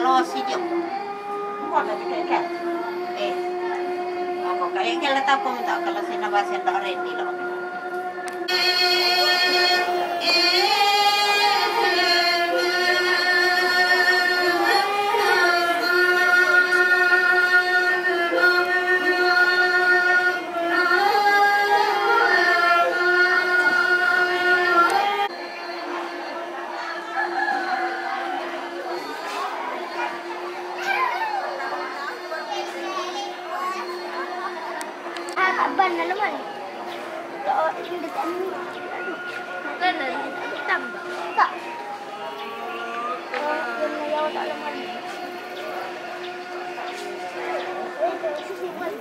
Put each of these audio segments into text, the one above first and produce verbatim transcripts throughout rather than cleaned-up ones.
Oh, si Jo. Engko lagi kayak kan? Eh. Aku kayak gila tak pun tak kalau sini bahasa tak ready loh. Ah, tak ban dalam kan? Tak, ini dekat ni. Kan ada hitam tak? Tak. Oh, yang layar tak lemah ni. Eh, tak, itu simpan.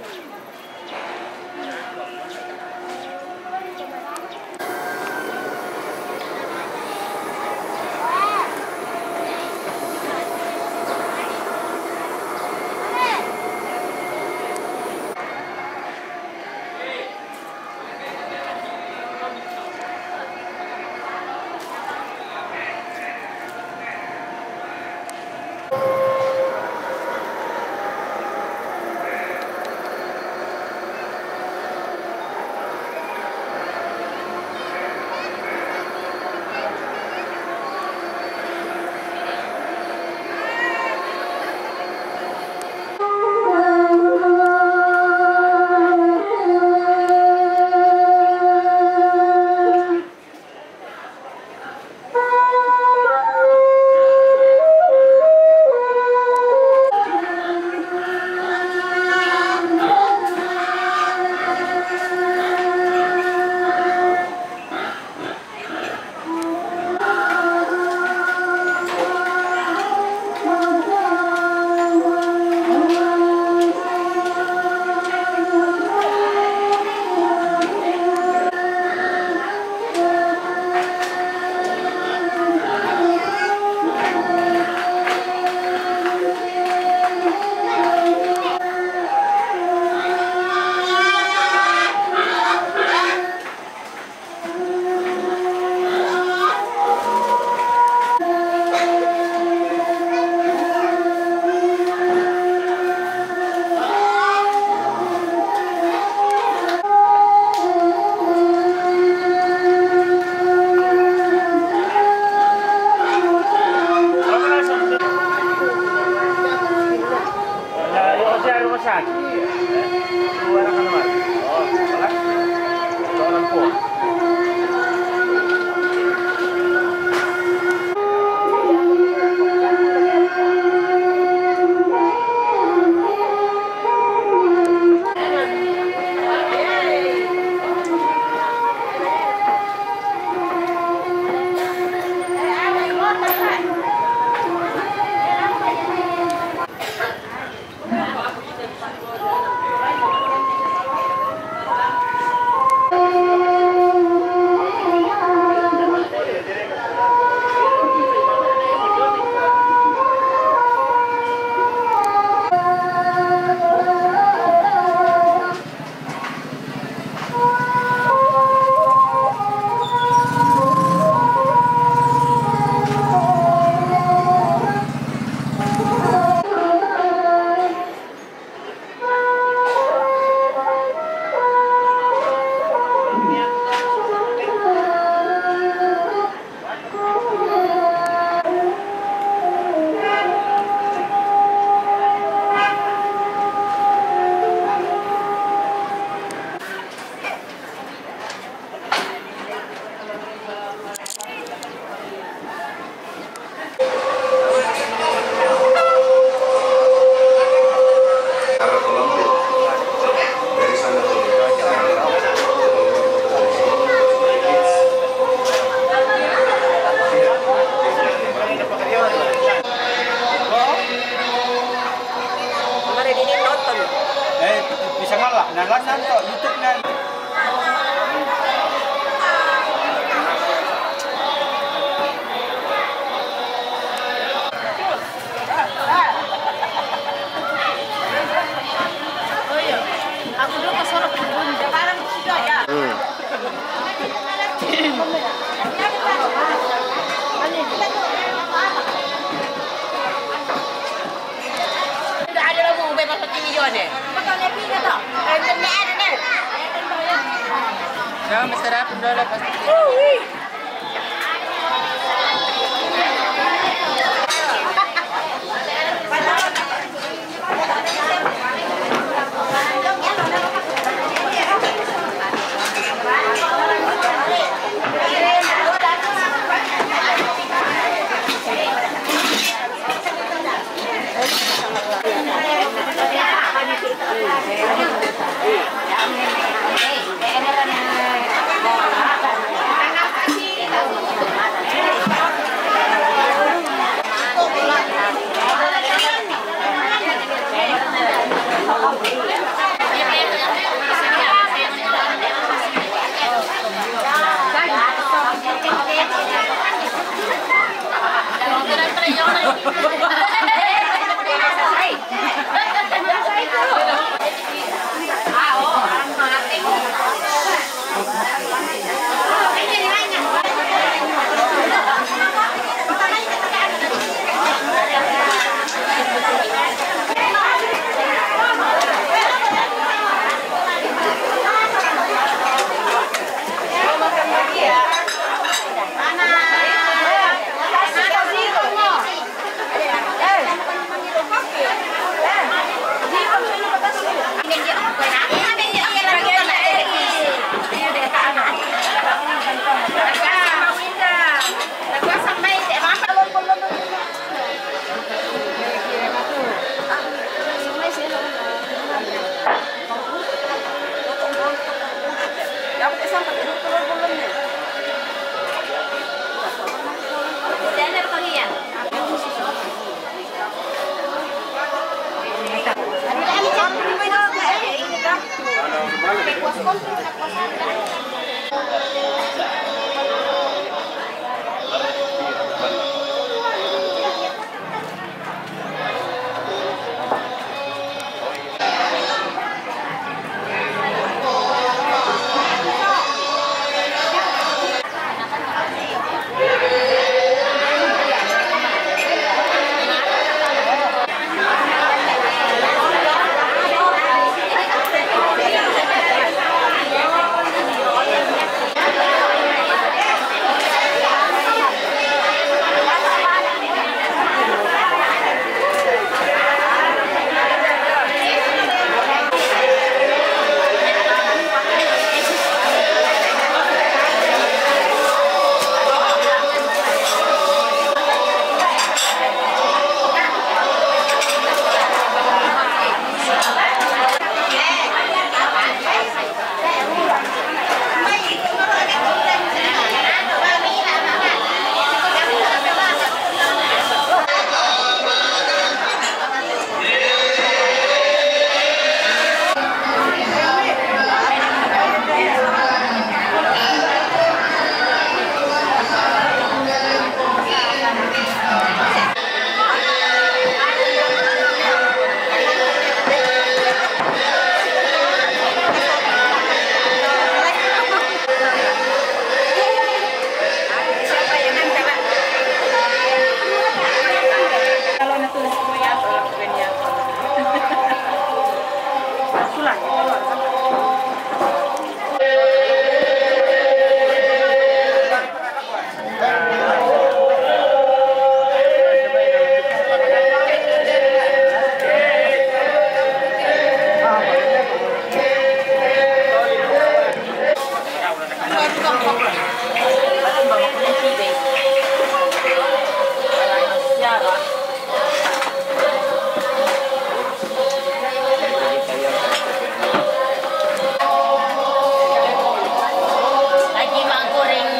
Lagi mau goreng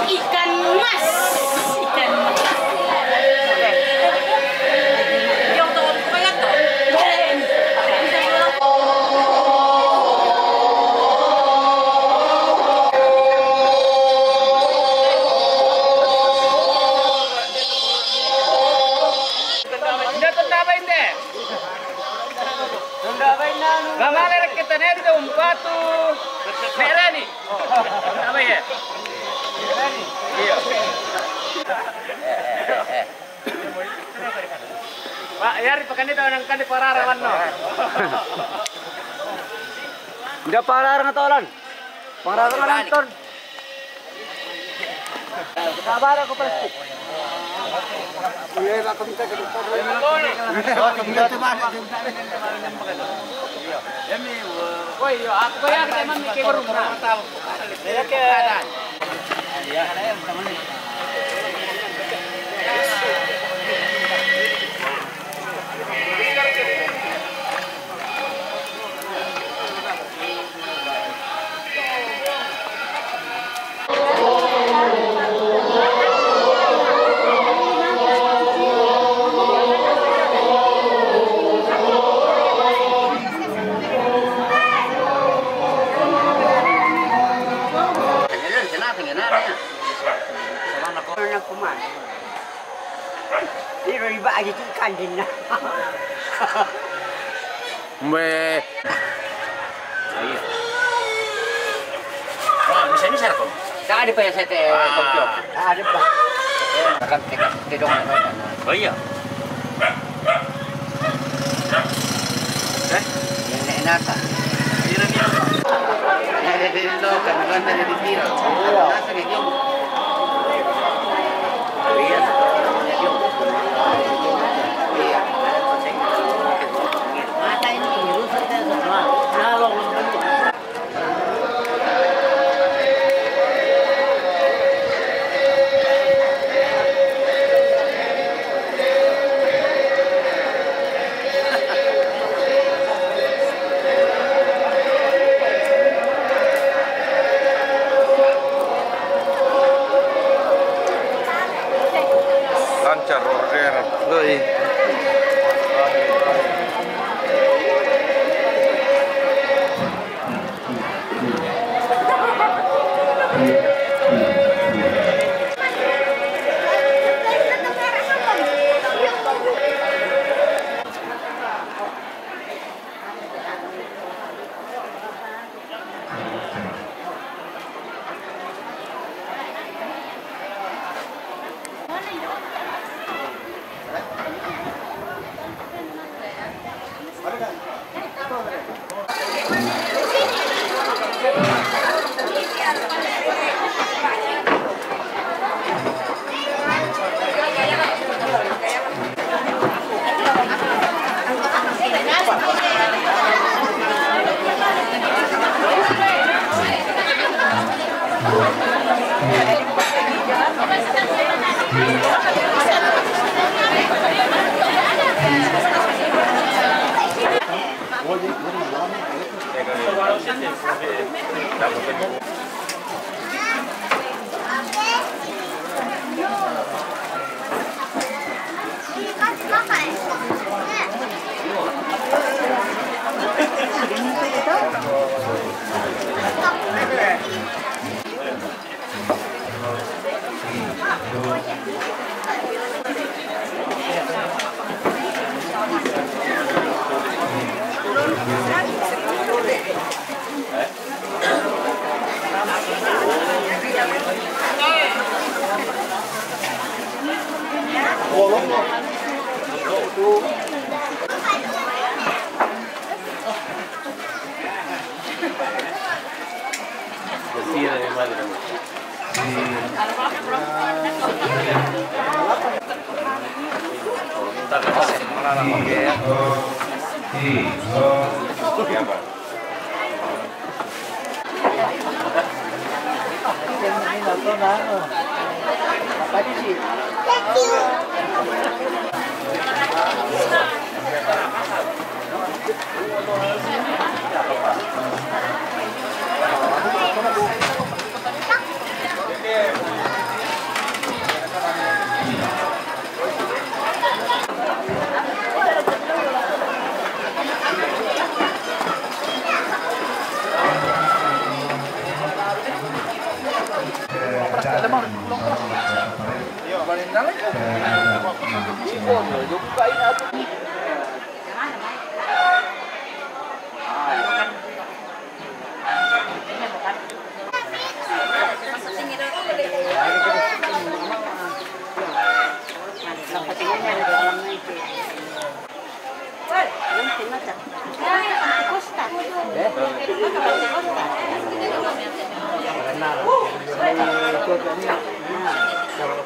ikan mas. Ikan mas. Nda tunda bainde. Mamale reke tanai do umpatu. Merani. Apa ya? Iya. Pak, yari pakane tau nang kande parara wanno. Nda parara ngatolan. Parara nonton. Kabara ko plastik. Woi, yo, aku bayar kita mami ke rumah. Pero riba aja tu ikan din na. Mbe. Iya. Wah, bisa-bisa kok. Saka di P S T, ah, Tokyo. Ah, ada, Pak. Makan tiga, tiga dong. Oh, iya. Eh? Yang naik nata. Iya, iya. Ada di Lokan, bukan ada di Tiro. Iya. Nasa kayak gini. Lancar order. Oi.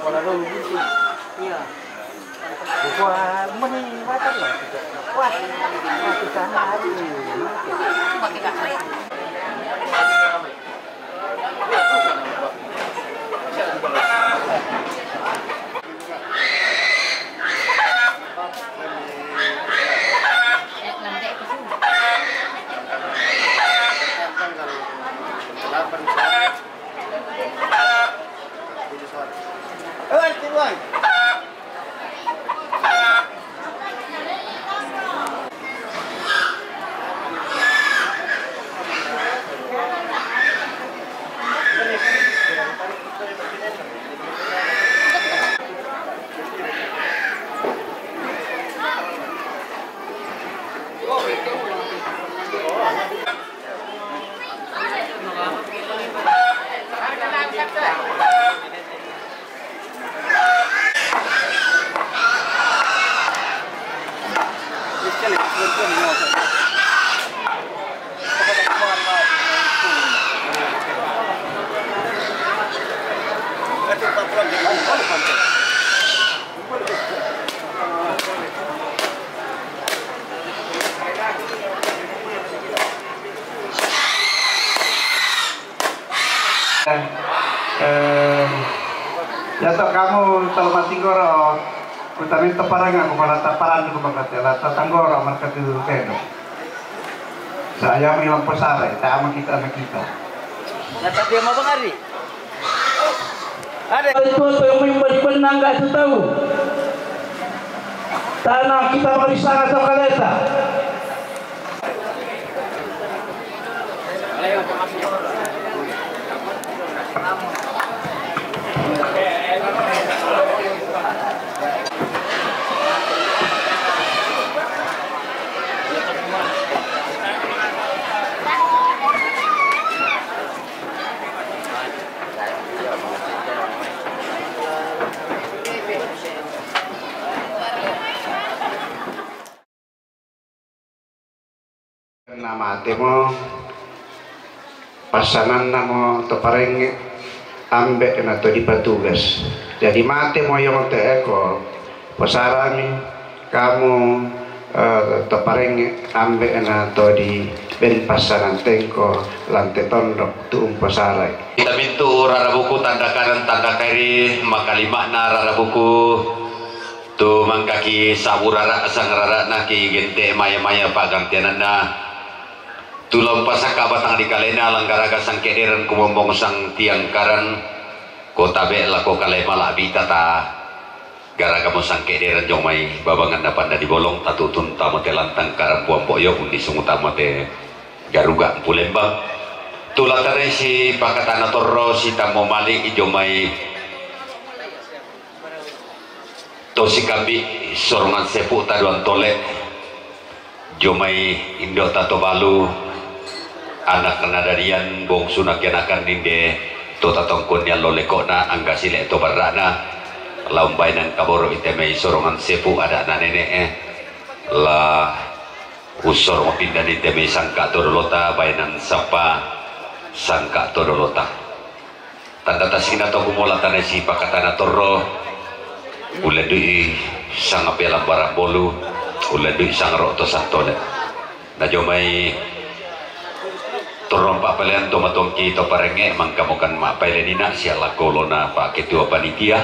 Iya. Wah, meni water lah. Wah, kita hari. Eh, ya toh kamu kalau mati goro, kutami taparang aku malah taparang aku bakal tela tatanggoro marka tu kedo. Saya mengilang pesare, tak aman kita anak kita. Nata dia mau bangari. Ada itu yang memberi benang gak tahu. Tanah kita beri sangat atau kaleta. Na mate mo, passananna mo to parengnge, ambe' na to dipatugas. Jadi mate mo yong te eko, posarami kamu, eh, to parengnge, ambe' na to di ben passanan tengko lante tondok tu umposarai. Kita mintu rarabuku tanda kanan tanda kiri, makalima'na rarabuku. Tu mangkaki saburara sangrara'na ki gente maya-maya pa'gantiananna. Tu lao pasakka batang di kalena langgaraga sangkederan kumombong sang tiang karan, ko tabe' lako kale mala'bi tata garaga mo sangkederan jong mai babanganna panda di bolong tatutun tamo te lantang karan puang bo'yo undi sungu tamo te garuga mpulembang. Tu latanai si pakatana torro si tammo mali' jong mai. To sikambi' sorongan sepu' taduan tole, jomai indo'ta to balu, anak nadadian bongsuna kianakan ninde to tatongkon niallo leko'na angga sile' to barra'na, la umbainan kaboro' ite mai sorongan sepu' ada'na nene'e, la ussorong pindan ite mai sangka' to dolota bainan sappa sangka' to dolota. Tanda tasina to kumola tanai si pakatana torro, ullendu'i sanga pelambarang bolu, ullendu'i sanga ro'to santole. Najomai torro pa'pailean to matuangki to parengnge mangkamokan ma'paile nina sia lako olona pa'ketua panitia.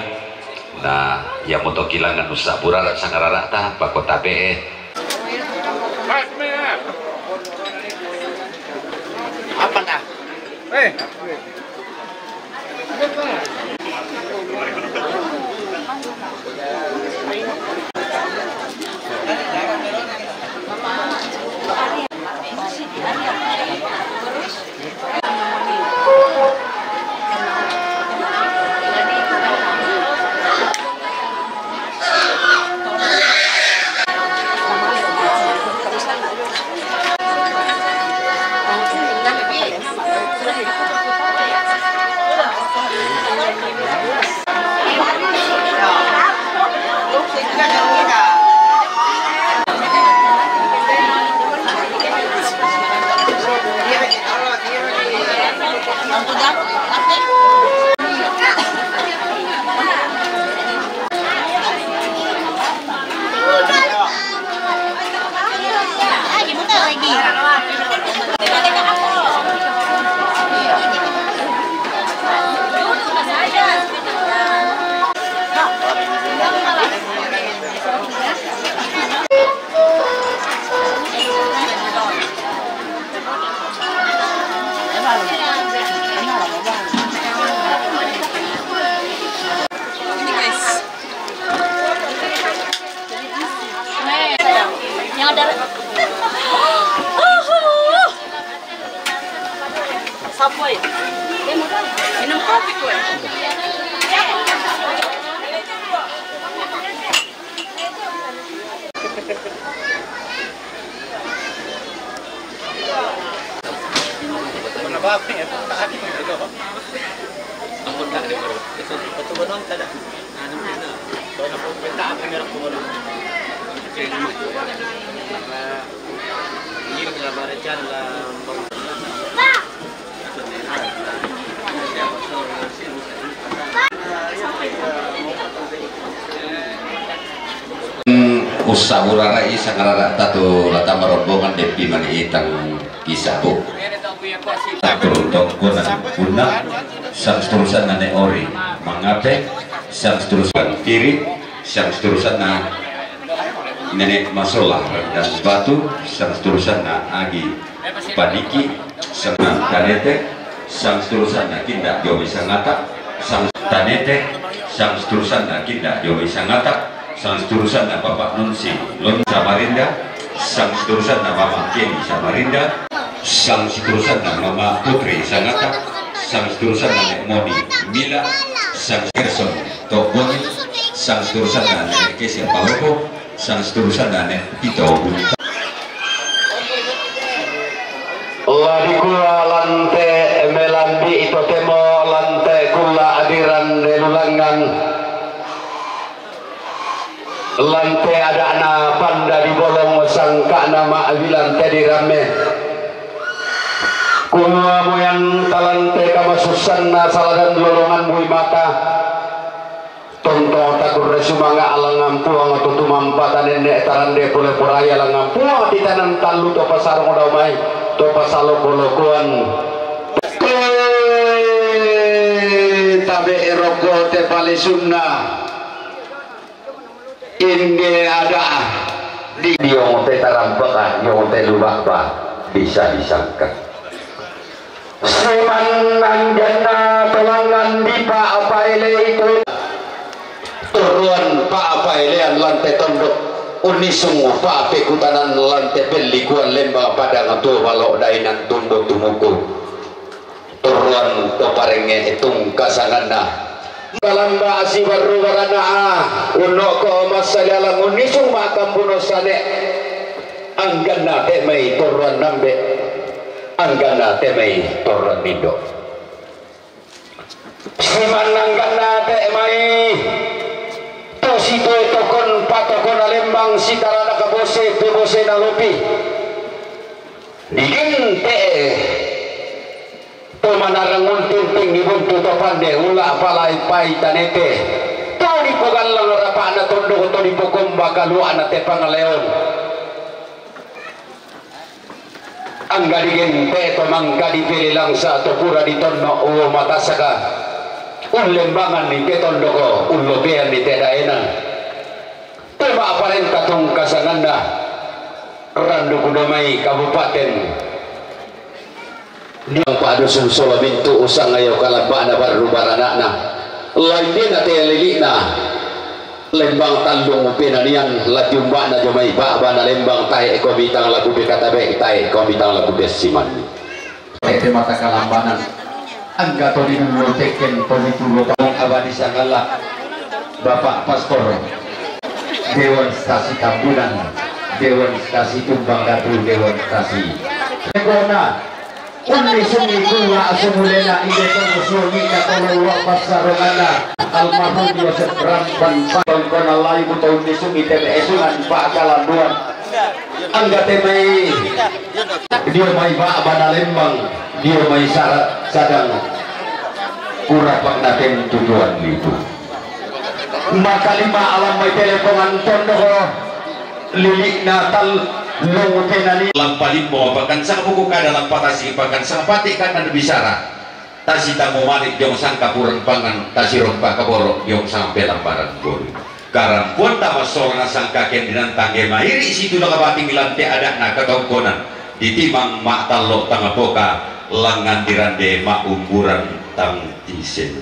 Na iamoto kilangan ussa burara sangrara'ta pakotabe'e. Apa na? Eh. Minum kopi, Tuan. Ussa urara isa ngarara tatu lata marombongan depi mani itang kisah bu. Tatur tongkonan punna sang seterusna ne ori mangape sang seterusna kiri sang seterusna nenek masola rendang batu sang seterusna agi Paniki, sang tanete, sang seterusna kinda jomai sangata, sang tanete, sang seterusna kinda jomai sangata, sang seterusna Bapak Nunsi, Lon Samarinda, sang seterusna Mama Keni Samarinda, sang seterusna Mama Putri Sangata, sang seterusna Nek Moni Mila, sang Gerson Tokboni, sang seterusna Nek Kesia Palopo, sang seterusna Nek Tito Bunta. La dikua lante melambi totemo lante kulla adiran delulangan. Lante ada'na panda dibolong sangka'na ma'bi lante diramme. Kumua moyang talante kamasussanna saladan lolongan mui mata. Tontong takurre sumanga' alangngang Puang, to tumampa tanenne tarande pole porai alangngang Puang, titanang tallu to pasarong dao mai, to pasaloko-lokoan. Tabe' eroko te palesunna. Inde ada di diong te tarampaka, diong te luba'ba, bisa disangka. Simannang janna tolangngan dipa apaelei tu turuan pa apaelean lante tondok, unnisung pa pekutanan lante pellikuan lembang padang tuo balo dainang tumbo tumuku. Turuan to parengnge tungka sanganna. Kalamba sibarru barana'a, unno'ko massalialang unnisung ma'kambuno sane. Angganna te mai torroan nambe, angganna te mai torroan nindo. Simannangganna te mai to sitoe tokon patokona lembang sitarana kabose pebosena lopi. Digente to manarang untinting ibuntu to pande ula palai pai tanete. To dipogallang rapa'na tondok to dipokomba kalua'na te pangaleon. Angga digente to mangka dipele langsa to pura ditonno uo matasaka. Ullembanganni te tondoko, ullopeanni te daena. Te ma'parenta tungka sanganna. Randu kudomai kabupaten. Niang padusun solo mintu usangayo kalamba'na barru barana'na. Laindena te lili'na. Lembang tallung upenanian latiumba'na jomai ba'bana lembang tae komitang lagu bekatabe tae komitang lagu bessimanni. Ete mata kalambanan. Angga to di dulu tekken to di dulu tong abadi sangalla. Bapak Pastor. Dewan Stasi Tambunan. Dewan Stasi Tumbang Datu, Dewan Stasi. Regona. Unni sungi kulla sumulena ide to sungi katolong wa passaronganna almarhum Yosef Rampan Pangkona lai buta unni sungi tebe esungan pakalanduan. Angga te mai dio mai ba'bana lembang, dio mai sara-, sadang kurapakna ten tujuan lipu. Maka lima alam mai telepongan tondoko lili'na tal lung penani. Lampa limbo pakansang buku kada lampa tasi pakansang pati kada bicara. Tasi tamu malik jong sangka purang pangan, tasi rompa kaboro jong sampe lambaran bolu. Karampuan tama sorona sangka kendinang tangge mairi situ na kabating lante ada'na katongkonan. Ditimang ma tallo tangapoka langan dirande ma umburan tang tisen.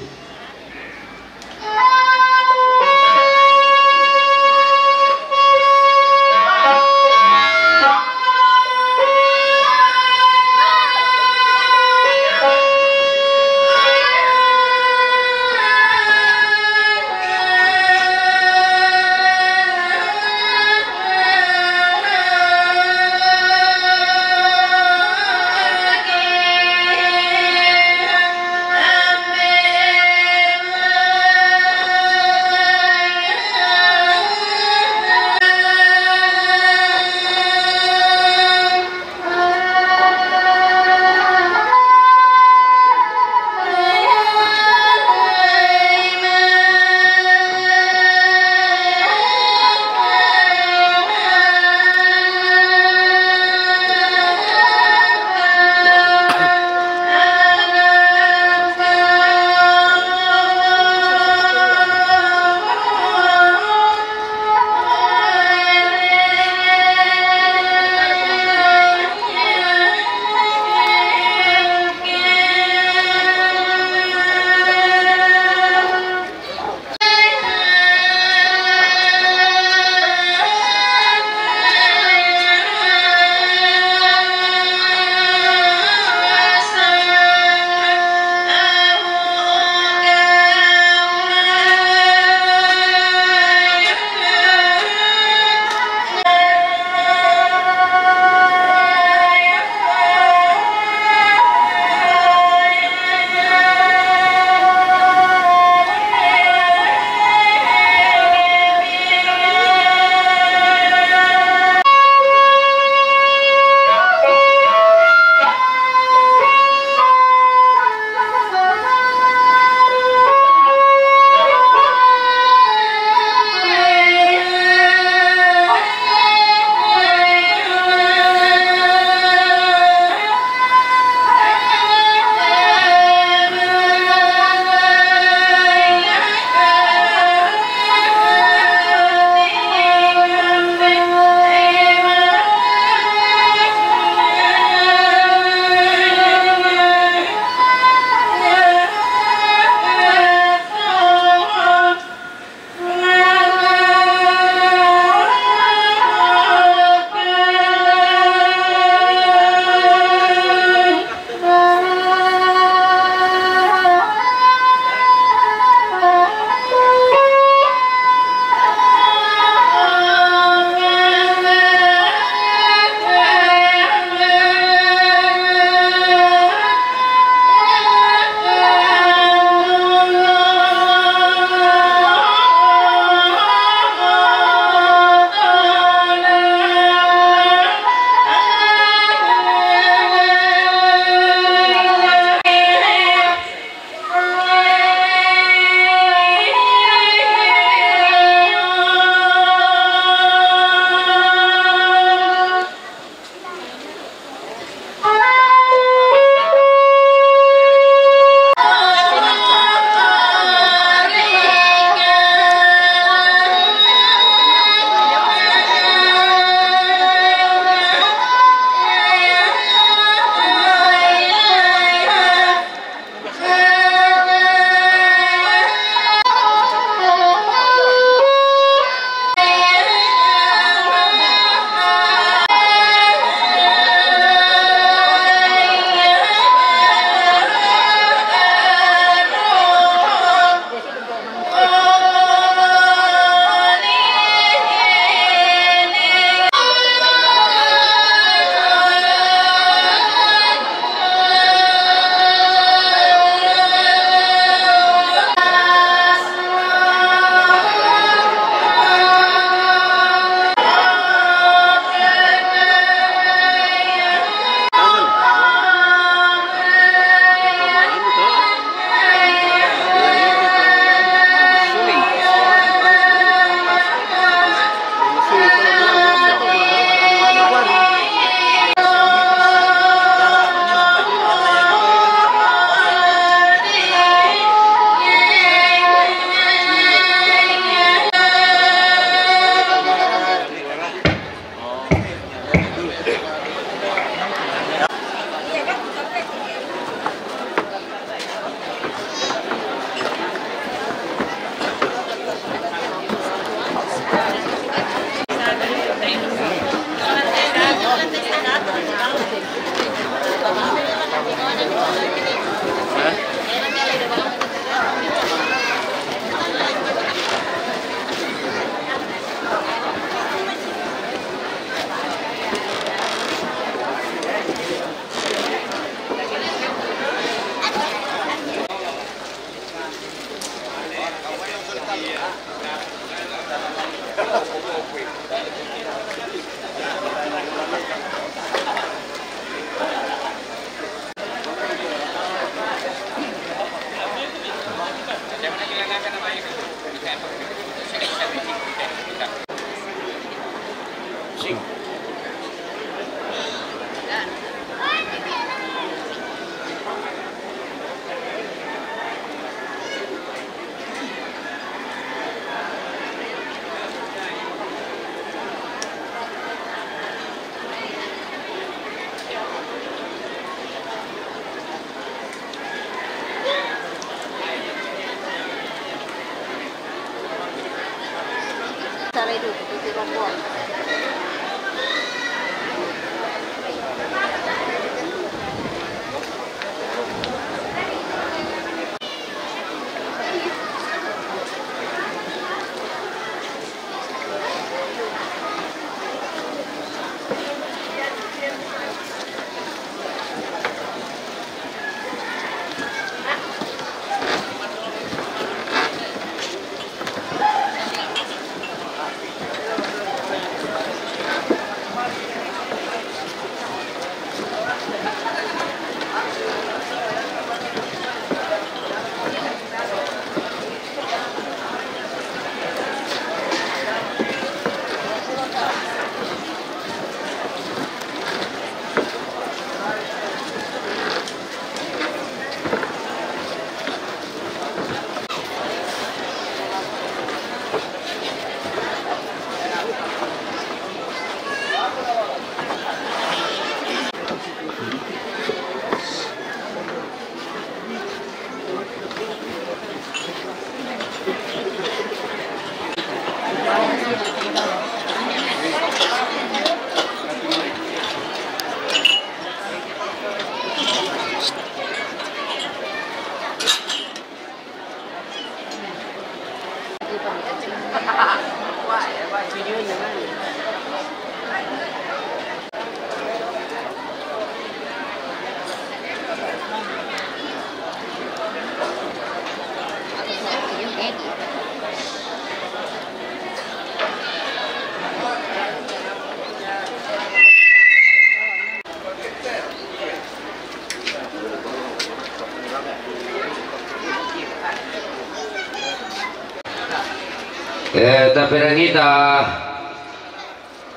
Eh, taperangita,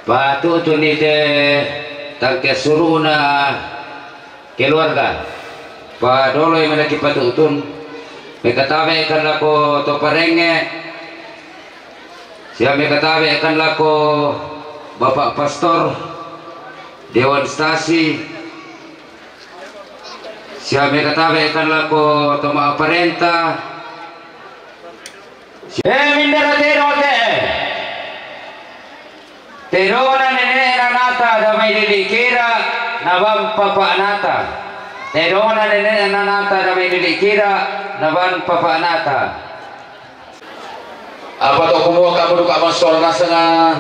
patu'tun ite tangke suruna keluarga. Padoloi manaki patu'tun, mekatabe kan lako to parenge, sia mekatabe kan lako Bapak Pastor, Dewan Stasi, sia mekatabe kan lako to ma'aparenta. Eh, mindara tero te. Tedona nene'na Nata damai lili kira, naban papa'nata. Tedona nene'na Nata damai lili kira, naban papa'nata. Apa to kumua kamu duka masol nasanga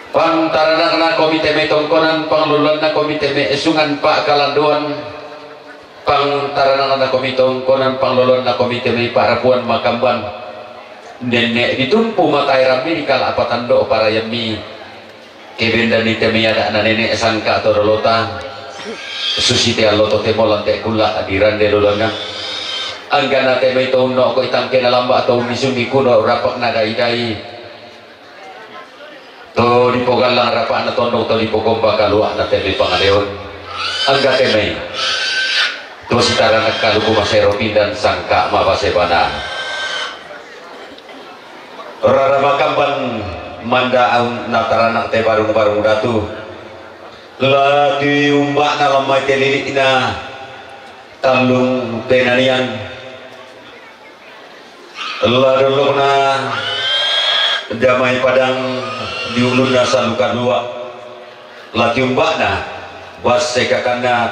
pantaranakna komite mai tongkonan, pangluluanna komite mai esungan pa'kalandoan, pantaranakna komite tongkonan, pangluluanna komite mai pa'rapuan makamban. Nenne' ditumpu mataerammi, dikala' patando' parayammi, kebendani te mai ada'na nene' sangka to dolota, susite allo totemo lante' kulla' dirande lolona. Anggana te mai to unno'ko itangkena lamba' to ummisungi kuno rapa'na dai-dai. To dipogallang rapa'na tondok, to dipogomba kalua'na te mai pangaleon. Angga te mai to sitaranakka luku masero pindan sangka mabase bana. Rara makamban manda aun nataranak te barung-barung datu. La dui umba'na lammai te lili'na tallung penanian. La dollokna damai padang di ulunna saluka dua. La tiumba'na basse kakanna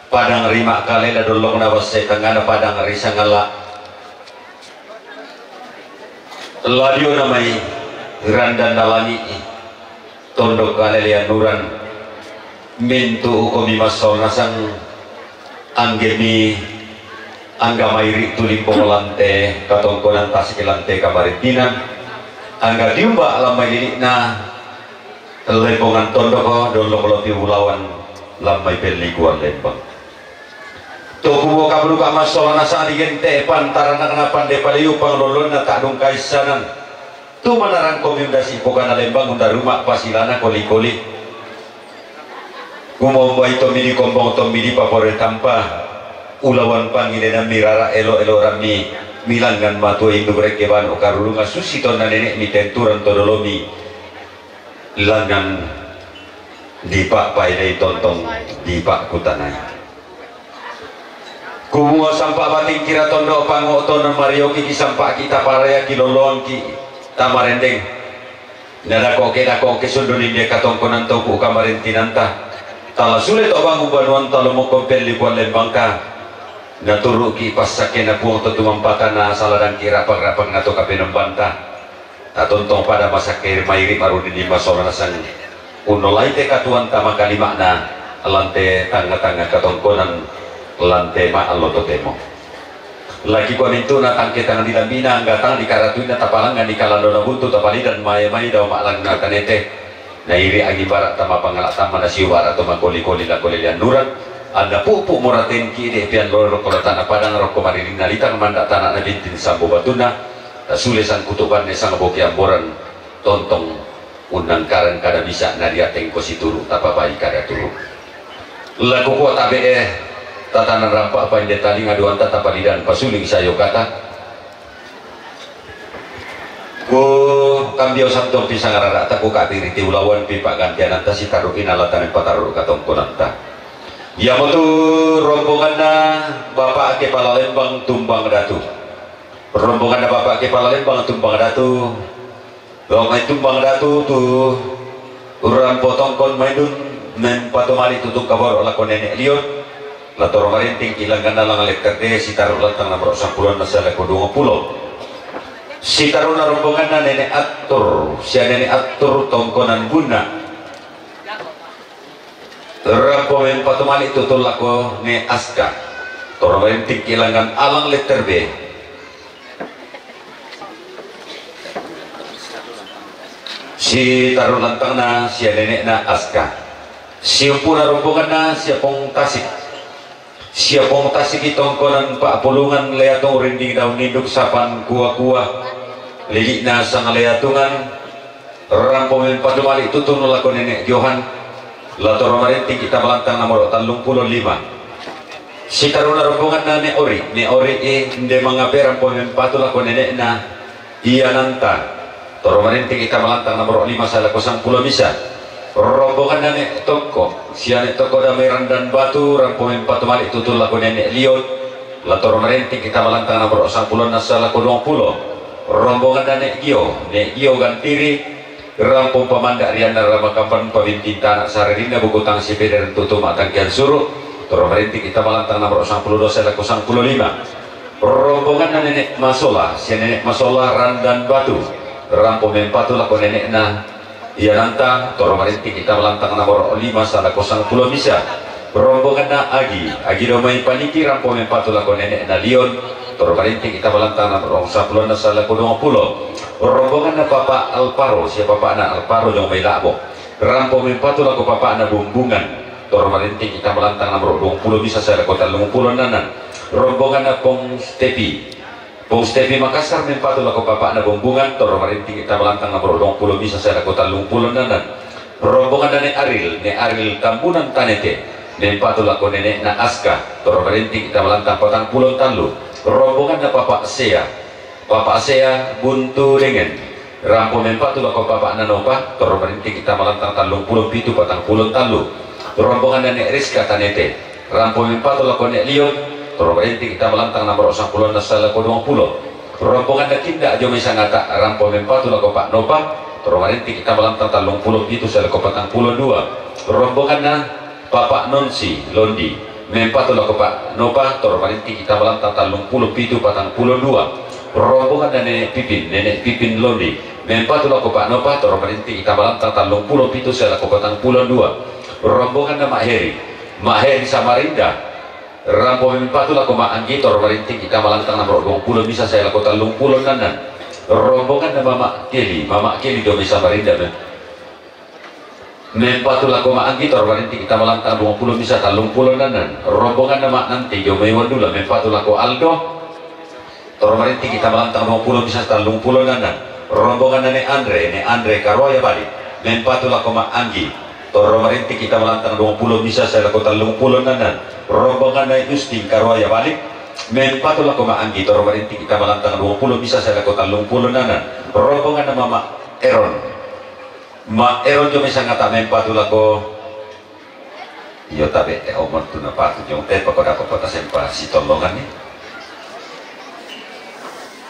padang ri Ma'kalela, dollokna basse tangngana padang ri Sangalla. La diona mai randanna langi'i, tondok kalelean uran, mintu' ukomi massaola nasang, anggemi angga mairi' tu limbong lante katongkonan tasik lante kamarintinan, angga diumba' lan mai lili'na lembongan tondoko, dollok lopi ulawan lan mai pellikuan lembang. To kumua kaburuka massaola nasang digente' pantaranakna pande paliu panglolloanna ta'dungkaissanan. Tu manarangkomi undasi pokana lembang, undaruma' pasilana koli-koli. Kumombai tommi dikombong tommi dipaporre tampa, ulawan pangidenammi rara elo-elo rammi, milangngan matua induk rekke bano karurungan susi tonna nene'mi tenturan to dolomi, langngan dipa'paidai tontong dipa'kutanai. Kumua sampa' batingkira tondo' pango'tonan marioki kisampa'ki taparayaki loloangki tamarendeng. Nadako'ke-dako'ke sundun inde katongkonan toku kamarintinanta. Tala sule to bangun banuanta lomokkon pellikuan lembangka. Naturu'ki passakkena Puang to tumampatana saladangki rapak-rapakna to kapenombanta. Tatontong pada masakke mairi' marudini massaola nasang unnolai te katuoanta makalima'na lante tangnga-tangnga katongkonan lante ma'allo totemo. Lagi kua mintu'na tangke tang dilambina, angga tang dikaratuinna, tapalangngani kalandona buntu, tapalidan mae-mae dao ma'langna tanete. Nairi' angin bara' tama pangala' tamma nasiu bara' to makoli-koli lako lelean uran, anna pu'pu' moratenki de' pian lolo rokko latana padang, rokko maririnna litang manda' tana'na bintin sambo batunna, tasule sangkutu' banne sangboki amboran, tontong unnangkarang kada bisa nadiatengko situru' tapabai kada turu'. Lako kua tabe'e tatanan rampa' painde talinga duanta tapalidan pasuling sayokata. Ku kambiau sampion pisangarara'ta, ku ka'biriti ulawan pipa'gantiananta sitaru'ki nalatanen patarru' katongkonanta. Iamotu rombonganna Bapa' Kepala Lembang Tumbang Datu. Rombonganna Bapa' Kepala Lembang Tumbang Datu. Dao mai Tumbang Datu tu Urang potongkon maindun, mempatumali tutung kaboro' lako Nene' Lion, la toro marintingki' langnganna alang letter D, sitaru' lantang nomoro' sampulo annang sae lako duangpulo. Sitaru'na rombonganna Nene' Attur, sia Nene' Attur tongkonan Bunna. Rampo mempatumali tutung lako Ne' Aska, toro marintingki' langngan alang letter B. Sitaru' lantangna sia nene'na Aska. Siumpuna rombonganna sia Pong Tasik. Sia Pong Tasik i tongkonan Pa'pulungan, Leatung, Rinding Daun Ninduk, Sapan Kua-kua, Lili'na Sangleatungan. Rampo mempatumali tutung lako Nene' Johan, la toro marintingki' tama lantang nomoro' tallungpulo lima. Sitaru'na rombonganna Ne' Ori, Ne' Ori i inde mangape, rampo mempatu lako nene'na Iananta, toro marintingki' tama lantang nomoro' lima sae lako sangpulo misa. Rombonganna Ne' Tokko, sia Ne' Tokko Damai Randan Batu, rampo mempatumali tutung lako Nene' Lion, la toro marintingki' tama lantang nomoro' sampulo annang sae lako duangpulo. Rombonganna Ne' Gio, Ne' Gio Gantiri, rampo pamanda' rianna Ramakamban, pabinting tana' saririnna, buku tang sipede rantutu ma'tangkian suru', toro marintingki' tama lantang nomoro' sampulo dua sae lako sangpulo lima. Rombonganna Nene' Masola, sia Nene' Masola Randan Batu, rampo mempatu lako nene'na Iananta, toro marintingki' tama lantang nomoro' lima sae lako sangpulo misa. Rombonganna Agi, Agi Domai Paniki, rampo mempatu lako nene'na Lion, toro marintingki' tama lantang nomoro' sampulo annang sae lako duangpulo. Rombonganna Papa Alparo, sia papa'na Alparo Jong Mai La'bo, rampo mempatu lako papa'na Bumbungan, toro marintingki' tama lantang nomoro' duangpulo misa sae lako tallungpulo annang. Rombonganna Pong Stepi, Pong Stepi Makassar mempatu lako papa'na Bumbungan, toro marintingki' tama lantang nomoro' duangpulo misa sae lako tallungpulo annang. Rombonganna Ne' Aril, Ne' Aril Tambunan Tanete, mempatu lako nene'na Aska, toro marintingki' tama lantang patangpulo tallu. Rombonganna Papa Sea, Papa Sea Buntu Dengen, rampo mempatu lako papa'na Nopa, toro marintingki' tama lantang tallungpulo pitu patangpulo tallu. Rombonganna Ne' Rizka Tanete, rampo mempatu lako Ne' Lion, toro marintingki' tama lantang nomoro' sampulo annang sae lako duangpulo. Rombonganna Kinda Jong Mai Sangata, rampo mempatu lako Pa' Nopa, toro marintingki' tama lantang tallungpulo pitu sae lako patangpulo dua. Rombonganna Papa Nonsi Londi, mempatu lako Pa Nopa, toro marinting kita malantang tallung pulo pitu patang pulo dua. Rombonganna Nenek Pipin, Nenek Pipin Londi, mempatu lako Pa Nopa, toro marinting kita malantang tallung pulo pitu sae lako patang pulo dua. Rombonganna Mak Heri, Mak Heri Samarinda, rampo mempatu lako Mak Anggi, toro marinting kita malantang nomoro duang pulo misa sae lako tallung pulo nannan. Rombonganna Mama Keli, Mama Keli jomai Samarinda, mem- mempatu lako Mak Anggi, toro marinting kita malantang duang pulo misa tallung pulo nannan. Rombonganna Mak Nanti jomai Wandula, mempatu lako Aldo, toro marinting kita malantang duang pulo misa tallung pulo nannan. Rombonganna Nek Andre, Nek Andre Karoya balik, mempatu lako Mak Anggi, toro marinting kita malantang duang pulo misa sae lako tallung pulo nannan. Rombonganna Justin Karoya balik, mempatu lako Mak Anggi, toro marinting kita malantang duang pulo misa sae lako tallung pulo nannan. Rombonganna Mama Eron, Mak Eron jomai Sangata, mempatu lako. Iyo, tabe te omon tu napatu jong te pakoda ko kota sempa sitollongan ni.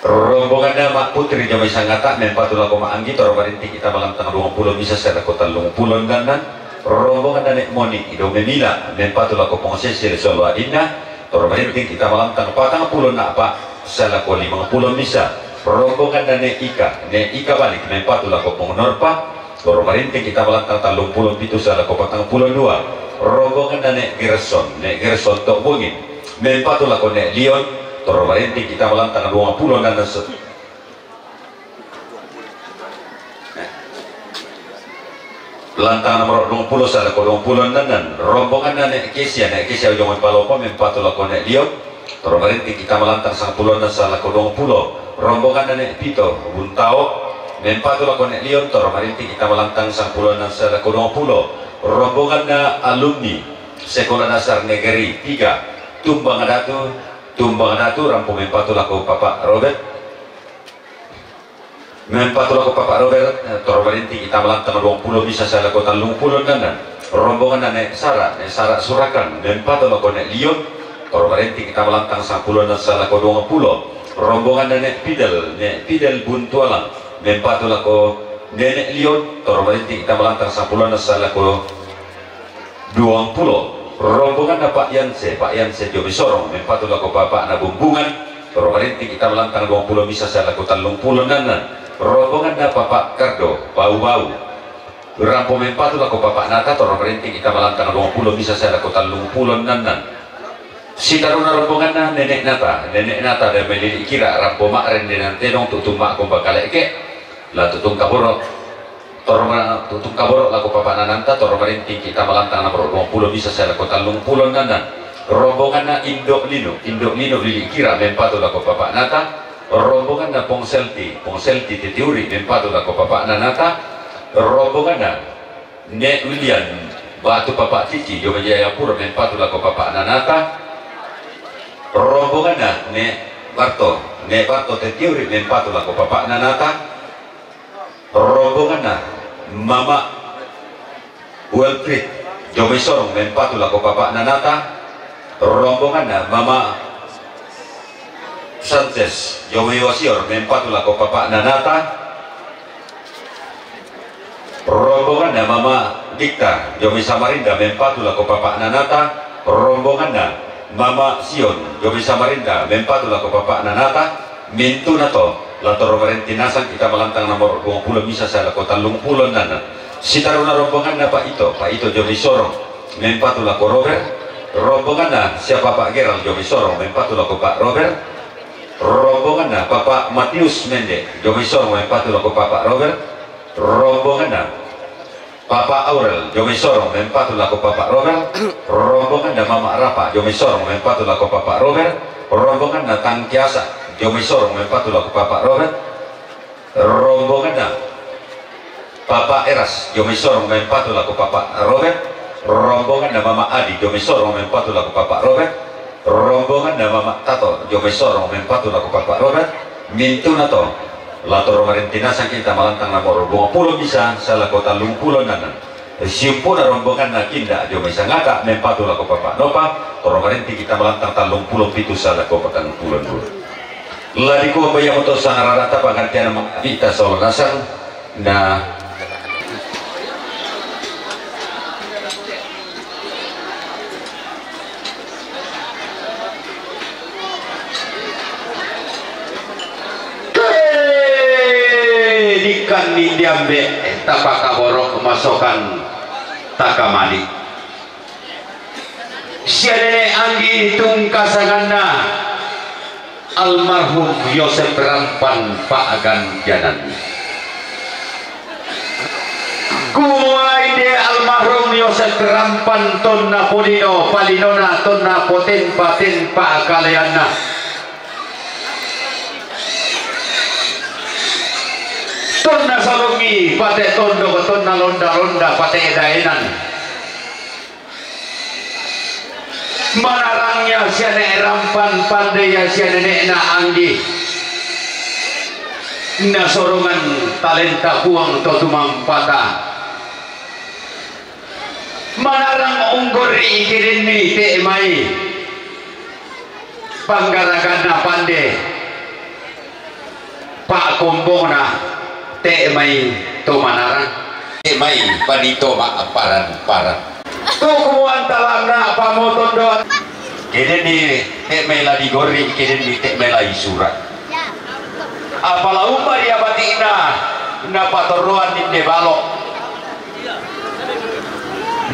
Rombonganna Mak Putri jomai Sangata, mempatu lako Mak Anggi, toro marinting kita malantang duang pulo misa sae lako tallung pulo nannan. Rombonganna Nek Moni Ido Memila, mempatu lako Pong Sesil solo adinna, toro marinting kita malantang patang pulo na pa sae lako limang pulo misa. Rombonganna Nek Ika, Nek Ika balik, mempatu lako Pong Norpa, toro marinting kita malantang tallung pulo pitu sae lako patang pulo dua. Rombonganna Nek Gerson, Nek Gerson Tok Bungin, mempatu lako Nek Lion, toro marinting kita malantang duang pulo nannan se- Lantang nomoro duang pulo sae lako duang pulo nannan. Rombonganna Nek Kesia, Nek Kesia jomai Palopo, mempatu lako Nek Lion, toro marinting kita malantang sangpulo nannan sae lako duang pulo. Rombonganna Nek Pito Buntao, mempatu lako Nek Lion, toro marinting kita malantang sangpulo nannan sae lako duang pulo. Rombonganna alumni Sekolah Dasar Negeri tiga Tumbang Datu, Tumbang Datu, rampo mempatu lako Papa Robert, mempatu lako Papa Robert, eh, toro marinting kita malantang duang pulo misa sae lako tallung pulo nannan. Rombonganna Nek Sara, Nek Sara Surakan, mempatu lako Nek Lion, toro marinting kita malantang sangpulo nannan sae lako duang pulo. Rombonganna Nek Pidel, Nek Pidel Buntualang, mempatu lako Nenek Lion, toro marinting kita malantang sangpulo nannan sae lako duang pulo. Rombonganna Pak Yanse, Pak Yanse jomai Sorong, mempatu lako Papa na Bumbungan, toro marinting kita malantang duang pulo misa sae lako tallung pulo nannan. Rombonganna Papa Kardo, Bau-bau, rampo mempatu lako Papa Nata, toro marinting kita malantang duang pulo misa sae lako tallung pulo nannan. Sitaruna rombonganna Nenek Nata, Nenek Nata jomai Lili Kira, rampo Mak Rende Nantedong, tutung Mak Komba Kaleke, la tutung kaboro. Toro ma-, tutung kaboro lako Papa Nanata, toro marinting kita malantang nomoro duang pulo misa sae lako tallung pulo nannan. Rombonganna Indo Lino, Indo Lino Lili Kira, mempatu lako Papa Nata. Rombonganna Pong Selti, Pong Selti Tetiuri, mempatu lako Papa Nanata. Rombonganna Nek William Batu Papa Cici jomai Jayapura, mempatu lako Papa Nanata. Rombonganna Nek Barto, Nek Barto Tetiuri, mempatu lako Papa Nanata. Rombonganna Mama Wilfried jomai Sorong, mempatu lako Papa Nanata. Rombonganna Mama Sanchez jomai Wasior, mempatu lako Papa Nanata. Rombonganna Mama Dikta jomai Samarinda, mempatu lako Papa Nanata. Rombonganna Mama Sion jomai Samarinda, mempatu lako Papa Nanata. Mintuna to, la toro marinting nasang kita malantang nomoro duang pulo misa sae lako tallung pulo nannan. Sitaruna rombonganna Pak Ito, Pak Ito jomai Sorong, mempatu lako Robert. Rombonganna sia Papa Geral jomai Sorong, mempatu lako Pak Robert. Rombonganna Papa Matius Mende jomai Sorong, mempatu lako Papa Robert. Rombonganna Papa Aurel jomai Sorong, mempatu lako Papa Robert. Rombonganna Mama Rapa jomai Sorong, mempatu lako Papa Robert. Rombonganna Tangkiasa jomai Sorong, mempatu lako Papa Robert. Rombonganna Papa Eras jomai Sorong, mempatu lako Papa Robert. Rombonganna Mama Adi jomai Sorong, mempatu lako Papa Robert. Rombonganna Mama Tato jomai Sorong, mempatu lako Papa Robert. Mintuna to, la toro marinting nasang kita malantang nomoro duang pulo misa sae lako tallung pulo nannan. Siumpuna rombonganna Kinda jomai Sangata, mempatu lako Papa Nopa, toro marinting kita malantang tallung pulo pitu sae lako patang pulo dua. La dikua ba iamoto sangararata panggantian Mak Bita solo nasang, na Kan ni diambe' tapakaboro' masokan takamali'. Sia nene' Anggi tungkasanganna almarhum Yosep Rampan pa'ganjanan. Kumua inde almarhum Yosep Rampan tonna polino palinona tonna potenpa-tenpa kaleanna. Tonna salongi pate tondok, tonna londa-londa pate daenan. Manarangnya sia nene' Rampan pande ia sia nene'na Anggi. Nasorongan talenta Puang to tumampata. Manarang unggorri'i ke denni te' mai panggaraganna pande. Pa'kombongna te' mai to manarang, te' mai panito ma'paran-paran. Tu kumuan talanna pamotondoan. Ke denni te' mai la digorri', ke denni te' mai la isura'. Apa la umba ri abati'na napatorroan inde balo'.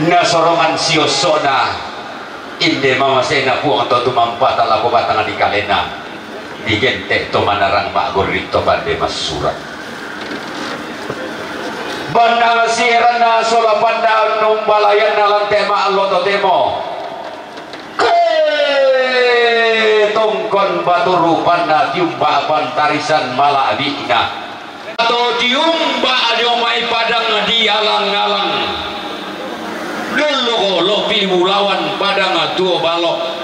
Nasorongan siosso'na inde mamasena Puang to tumampata lako batang di kalena. Digente' to manarang ma'gorri' to pande massura'. Bannang sieranna sola pandang numbalayanna lante ma'allo totemo. He, tongkon batu rupanna tiumba pantarisan mala'bi'na. Atau tiumba dio mai padang di alang-alang. Dolloko lopi bulawan padang tuo balo'.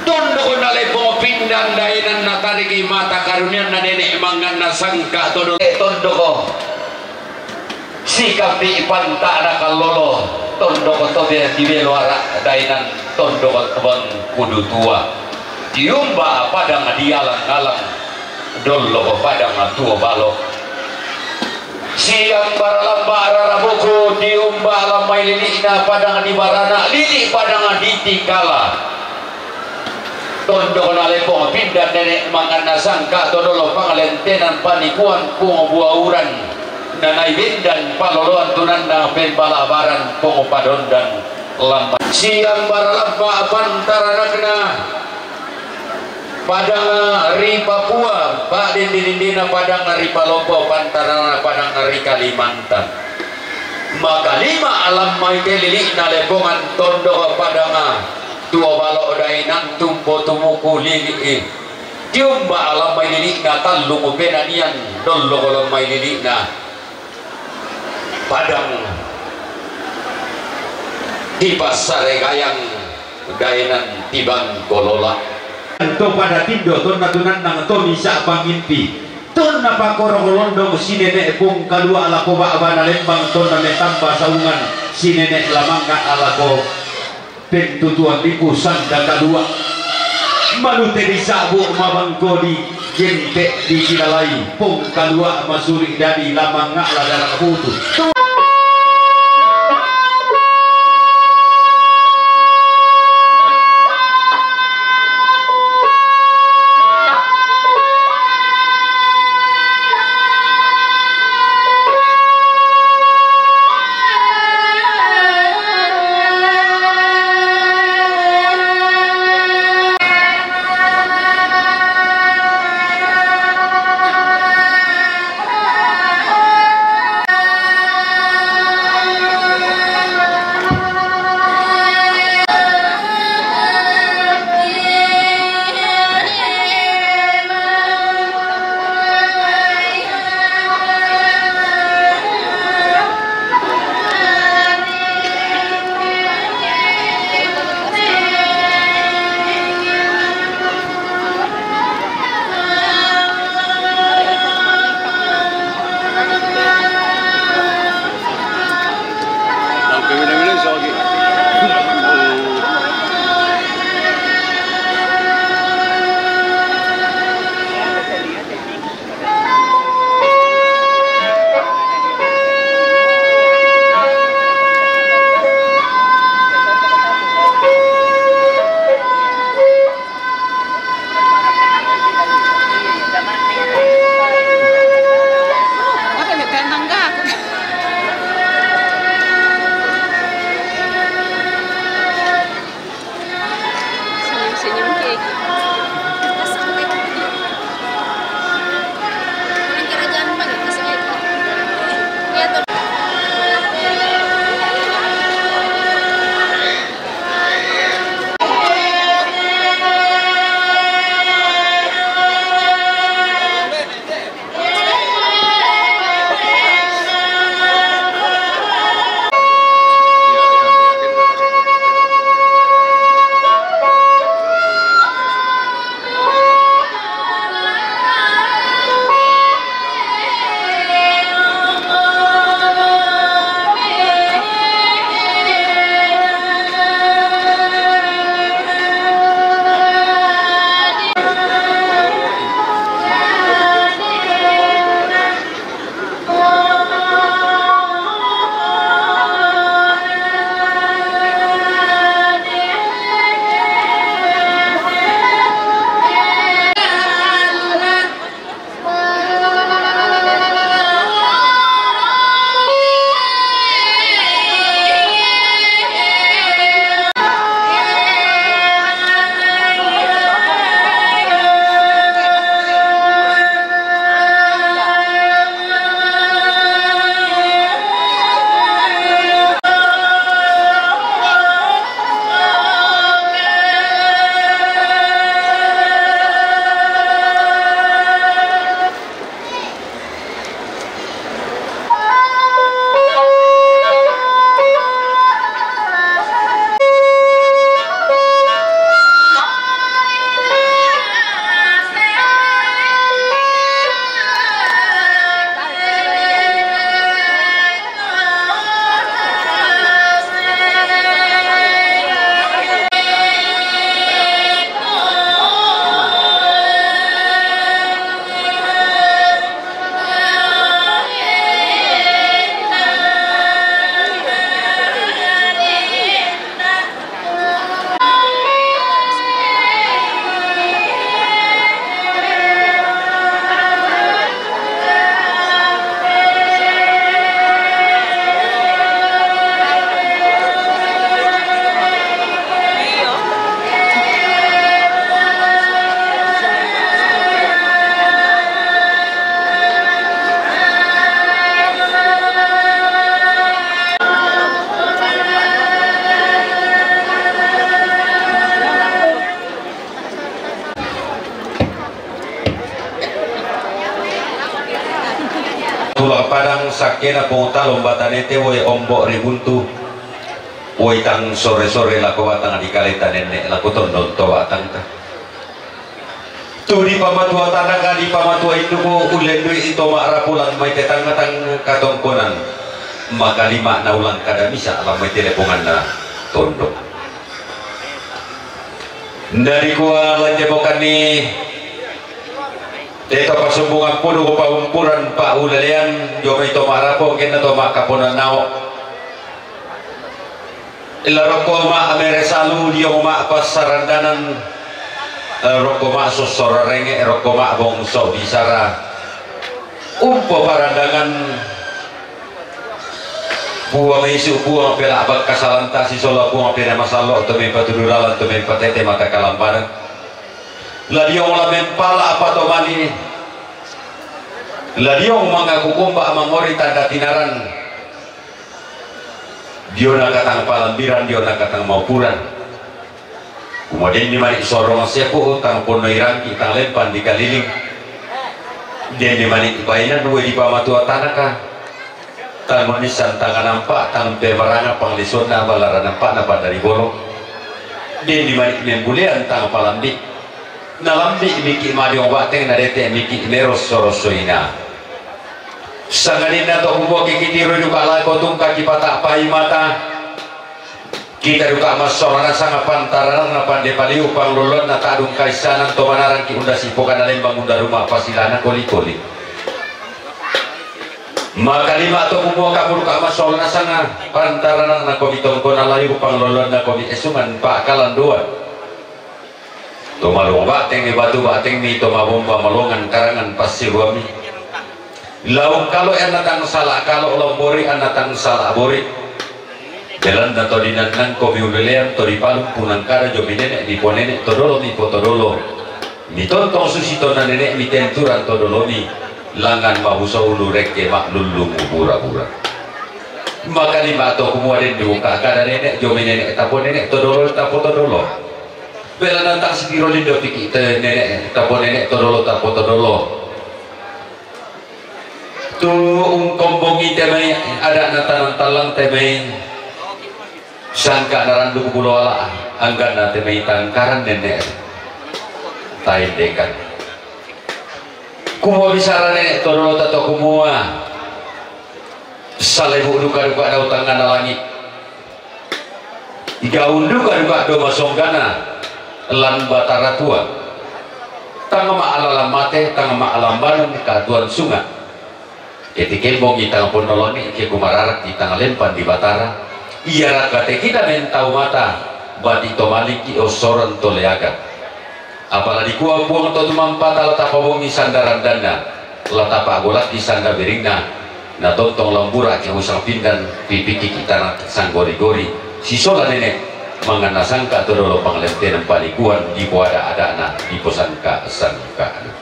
Tondoko nalepo pindan daenan natariki mata karunianna nene' manganna sangka todo. Tondoko. Sikambi' panta'na kallolo, tondoko to be-, dibelo ara' daenan, tondoko to bangkudu tua. Diumba padang di alang-alang, dolloko padang tuo balo'. Siang baralamba rarabuku, diumba lammai lili'na padang di barana, lili' padang di tikala. Tondok nalepo pindan nene' manganna sangka to dolo panglentenan panikuan Puang Buauran, nanai bendan paloloan tunanna pembalabaran Puang Padondan lamma. Siang baralamba pantaranakna padang ri Papua, pa'dende-dendena padang ri Palopo, pantarana padang ri Kalimantan. Makalima lammai te lili'na lepongan tondok padang Tuo balo' daenan tumpo tumuku lili'i. Tiumba lammai lili'na tallung penanian dolloko lammai lili'na padang tipassare gayang daenan tibang kolola. To pada tindo tonna tunannang to misa' pangimpi. Tonna pakkorong londong sinene' pong kalua' lako ba'bana lembang tonna metamba saungan sinene' lamangnga' lako pentutuan lipu sanda kalua'. Malute disa'bu' mabangko di gente' dikilalai pong kalua' masuli' dadi lamangnga' la darang butu. Tulang Padang, sakkena Pong Talong Batanete, woi Ombo' ri Buntu, woi tang sore-sore lako batang dikaleta nenne' lako tondon to batangta. Tu dipamatua tanaka, dipamatua induku, ullendu'i to ma'rapo lan mai te tangnga-tangnga katongkonan. Makalima' naulang kada misa' lan mai te leponganna tondok. Na dikua lan jemokanni te to pasumbungan puduk pa'umpuran pa'ulelean dio mai to ma'rapo, anggenna to ma'kaponan nao'. La rokko ma' mere salu, dio ma' passarandanan, rokko ma' sossora renge', rokko ma' bongso bisara. Umpoparandangan Puang Yesu, Puang pela' bakkasalanta, sisola Puang pena masallo', to mempatudu lalan, to mempatete mata kalambanan. La diong la mempala apa to mali. La diong mangakukumba mangori tanda tinaran. Diona katang palambiran, diona katang maupuran. Kumua denni mani' sorong sepu, tang ponno irangki, tang lempan dikaliling. Denni mani' bainan, woi dipamatua tanaka. Tang onissan, tang nampa, tang pemaranga panglisonna, ballara nampa'na pandari bolong. Denni mani' membulean, tang palambi. Nalambi miki' madiong bateng, nadete miki' merosso-rossoina. Sangadinna to umbo kikitiro duka lako tungka kipata'pai mata. Kita duka massaola nasanga pantaranna pande paliu panglolloanna ta'dung kaissanan to manarangki unda sipokanna lembang unda ruma pasilana koli-koli. Makalima to kumua kamu duka massaola nasanga pantaranna komi tongkona layu panglolloanna komi esungan pa'kalandoan. To malongo bateng mi batu bateng mi, to mabomba malongan karangan passiruammi. Laung kalo anna tang sala kalo, laung bori anna tang sala bori. Belanna to dinannang komi ulelean, to dipalumpu nangkada dio mi nene' mi ponene' to dolo mi potodolo. Mi tontong susi to na nene' mi tenturan to dolo mi. Langngan mabuso ulu rekke ma'lullung bura-bura. Makalima to kumua den dibuka kada nene' dio mi nene' ta ponene' to dolo ta potodolo. Belanna tang sipiro lindo piki' te nene' ta ponene' to dolo ta potodolo. Tu ungkombongi te mai ada'na tanang tallang te mai sangka naranduk bulo ala, angganna te mai tangkaran nene' taendekan. Kumua bisara nene' to dolo ta to kumua, salebu duka-duka dao tangngana langi'. Igaun duka-duka dao masonggana lan Batara Tua. Tang ma'alalan mate, tang ma'alambanan katuoan sunga'. Ke tikembongi tang ponno langi', ke kumararakki tang lempan di Batara. Iaraka te kita mentau mata, bati' to malingki ossoran to leaga. Apala dikua Puang to tumampata la tapabongi sanda randanna, la tapagolakki sanda biringna, na tontong lambura ke usang pindan, pipikiki tana sanggori-gori, sisola nene', manganna sangka to dolo panglentena panikuan, dipoada-adana, diposangka-sangkana.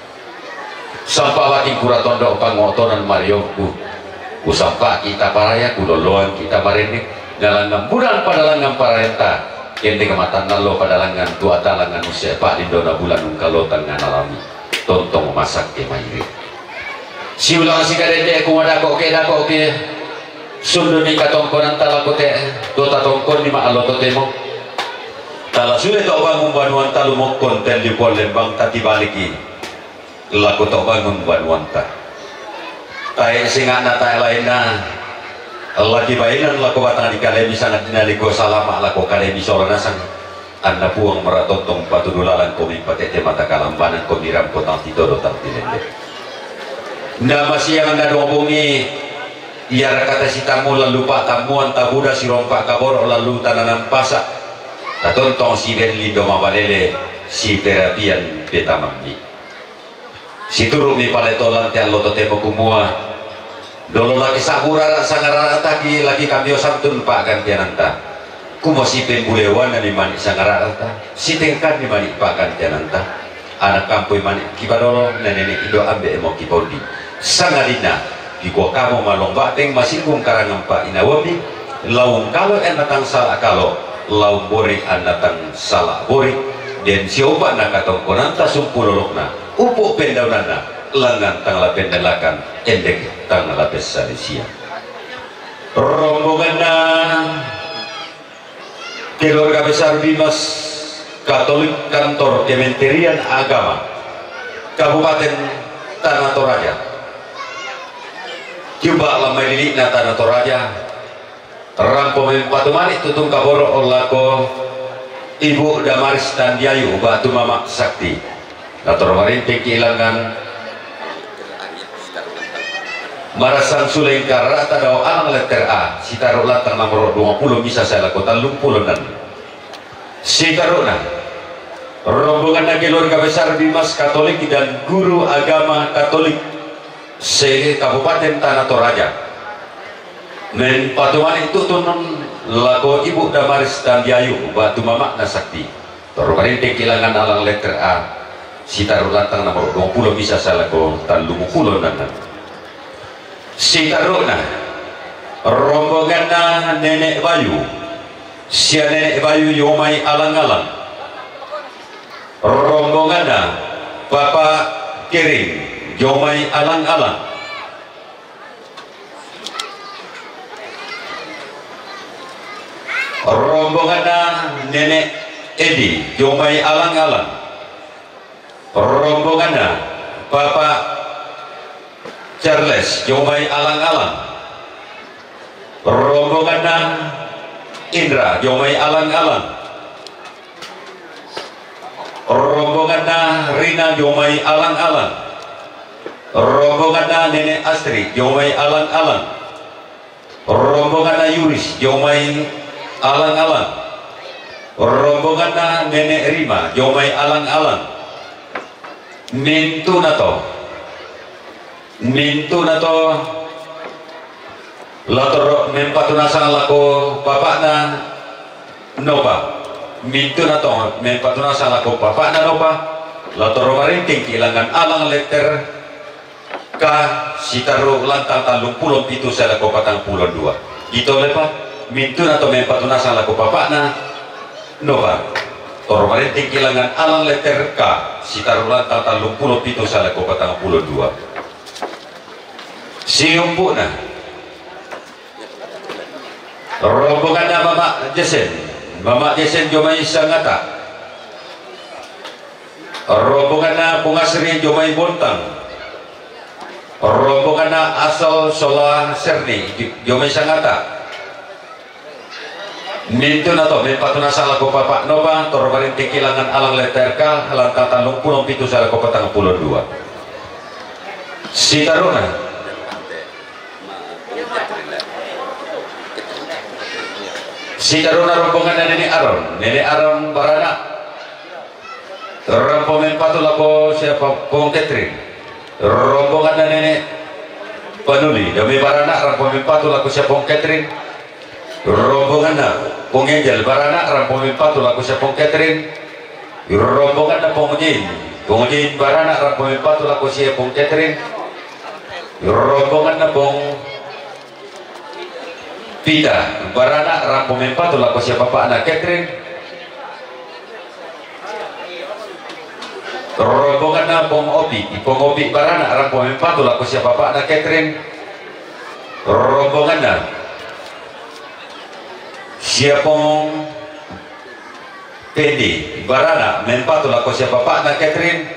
Sampa wating kura tondo pangotonan mariokku. Usampa'ki' taparaya, kuloloangki' tamarenne, nalangngan bulan padalangngan parenta, kende kematan nallo padalangngan tua talangngan usse pa'lindona bulan ungkallotang nalami. Tontong masakke mairi. Siulang sikadende kumadako ke dako ke sunduni katongkonan talako te, tuo tatongkonni ma'allo totemo. Tala sule to bangun banuan talu mokkon telli pol lembang tatibaliki. Lako to bangun banuanta. Tae singa'na tae lainna, laki bainan lako batang di kalemi sangadinna liko salama lako kalemi sola nasang. Anna Puang maratontong patudu lalang komi patete mata kalambanan komi rampo tang titodo tang tilende. Nda masiang nda dua bongi, iara kata sitamu lalu pa tamuan tabuda sirompa kaboro lalu tananan pasa. Tatontong si ben lindo mabalele si perapian petamambi. Situru'mi pale to lan te allo totemo kumua, dolo laki sa'bu rara sangara'taki laki kambio santun pa'gantiananta. Kumua si pembulewanna ni mani' sangara'ta, si tengkanni mani' pa'gantiananta. Ana' kampoi mani' kipadolo, na nene' indo' ambe' mo kipondi. Sangadinna, dikua kamu malong ba'teng masikung karangan pa'inawammi, laung kalo enna tang sala kalo, laung bori anna tang sala bori, den siopa'na katongkonanta sumpu lolokna, upu' pendaunanna, Langan tang la pennelakan, endek tang la pessalisian. Rombonganna keluarga besar Bimas Katolik, kantor Kementerian Agama Kabupaten Tana Toraja. Jumpa lamai lili'na Tana Toraja. Rampo mempatumani tutung kaboro lako Ibu Damaris Tandiayu batu Mama Sakti. Nator marinteng kilangan marasang suleng karata dao alang letter A, sitaru lantang nomor dua puluh bisa saya lako tallung puluh enam. Sitaruna, rombonganna keluarga besar Bimas Katolik dan guru agama Katolik se Kabupaten Tana Toraja. Mempatumani tutun lako Ibu Damaris Tandiayu batu Mama'na Sakti. Toro marinteng kilangan alang letter A, sitaru lantang nomor dua puluh bisa salako tallung puluh enam. Sitaruna, rombonganna Nenek Bayu, sia Nenek Bayu jomai alang-alang. Rombonganna Papa Kering jomai alang-alang. Rombonganna Nenek Edi jomai alang-alang. Rombonganna Papa Charles jomai alang-alang. Rombonganna Indra jomai alang-alang. Rombonganna Rina jomai alang-alang. Rombonganna Nenek Astri jomai alang-alang. Rombonganna Yuris jomai alang-alang. Rombonganna Nenek Rima jomai alang-alang. Mintuna to. Mintuna to. Latoro mempatu nasang lako bapakna Nopa. Mintuna to mempatu nasang lako bapakna Nopa. Latoro marinteng kilangan alang letter K, sitaru lantang tallung puluh pitu salako patang puluh dua. Ito lepa, mintuna to mempatu nasang lako bapakna Nopa. Toro marinteng kilangan alang letter K, sitaru lantang tallung puluh pitu salako patang puluh dua. Siumpuna. Rombonganna Mama Jesen. Mama Jesen jomai sangata. Rombonganna Pungasri jomai Bontang. Rombonganna Asal Sola Serni jomai sangata. Mintuna to mempatu nasang lako bapakna Nopa, toro marinteng kilangan alang letter K, lantang tallung puluh pitu salako patang puluh dua. Sitaruna. Sitaruna rombonganna Nenek Aron. Nenek Aron barana. Rampo mempatu lako sia Pong Catherine. Rombonganna Nenek Panuli. Dame barana rampo mempatu lako sia Pong Catherine. Rombonganna Pong Angel barana rampo mempatu lako sia Pong Catherine. Rombonganna Pong Jin. Pong Jin barana rampo mempatu lako sia Pong Catherine. Rombonganna Pong Pita barana rampo mempatu lako sia bapakna Catherine. Rombonganna Pong Opi. Pong Opi barana rampo mempatu lako sia bapakna Catherine. Rombonganna sia Pong Pendi barana mempatu lako sia bapakna Catherine.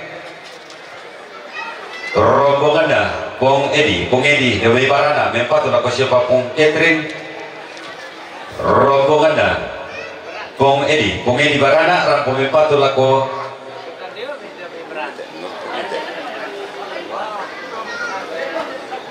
Rombonganna Pong Edi. Pong Edi dame barana mempatu lako sia Pong Catherine. Rombonganna Pong Edi. Pong Edi barana rampo mempatu lako.